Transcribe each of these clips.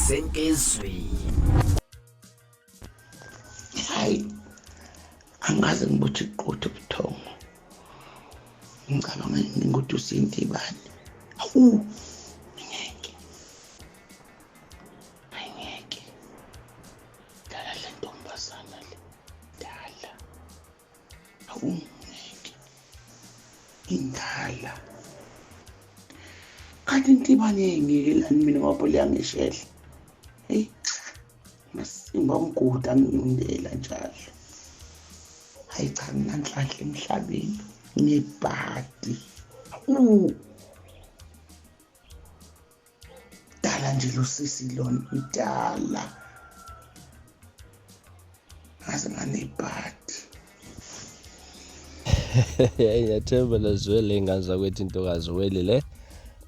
Senkizweni. Hayi, angikaze ngibothe iqotho ubuthongo. Ngicabanga ukuthi usintibane. Awu, ngeke. Hayi ngeke. Dala le ntombazana le. Dala. Awu ngeke. Indala. Kanti intibane ngiyekelani mina ngoba liyangishela. Hey. Masimba umgodi anginyundela njalo. Hayi cha nginanhlanhla emhlabeni. Ngebhadi. Awu. Dala nje lo sisi lona mdala. Ngaze nganebhadi. Ngiyathemba lazwele iy'ngane zakwethu intokazi welile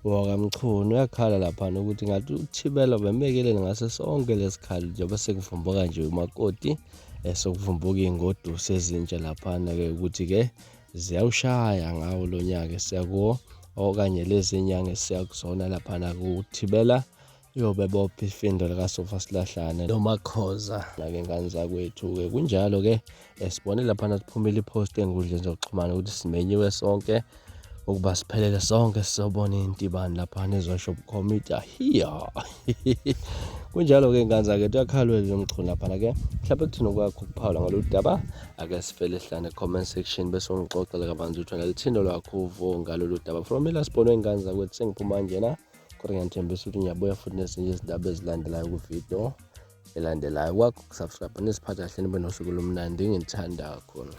wakamchunu uyakhala laphana ukuthi ngathi uthibela bemekeleni ngase sonke lesikhali njengoba sekuvumbuka nje umakoti sokuvumbuka iy'ngoduso ezintsha laphana-ke ukuthi-ke ziyawushaya ngawo lo nyaka esiya kuwo okanye lezi nyanga esiya kuzona laphana kuthibela Yobe bopha ifindo likasofa silahlane nomakhoza nake ngane zakwethu-ke kunjalo-ke sibone laphana siphumile ipost enkundleni zokuxhumana ukuthi simenyiwe sonke ukuba siphelele sonke sizobona intibani laphana ezosho bukhomita hiya kunjalo-ke ngane zakwethu uyakhalwele lomchunu laphana-ke mhlawumbe kuthina okwakho ukuphawula ngalolu daba ake sifele hlane comment section bese ungixoxela kabanzi ukuthi wena lithini olwakho uvo ngalolu daba from ila sibonwe ingane zakwethu sengiphuma njena Kodwa ngiyanithembisa ukuthi ngiyabuya futhi nezinye izindaba ezilandelayo kwividiyo elandelayo. Kwakho kusubscribe nisiphathe kahle nibe nosuku olumnandi ngithanda kakhulu.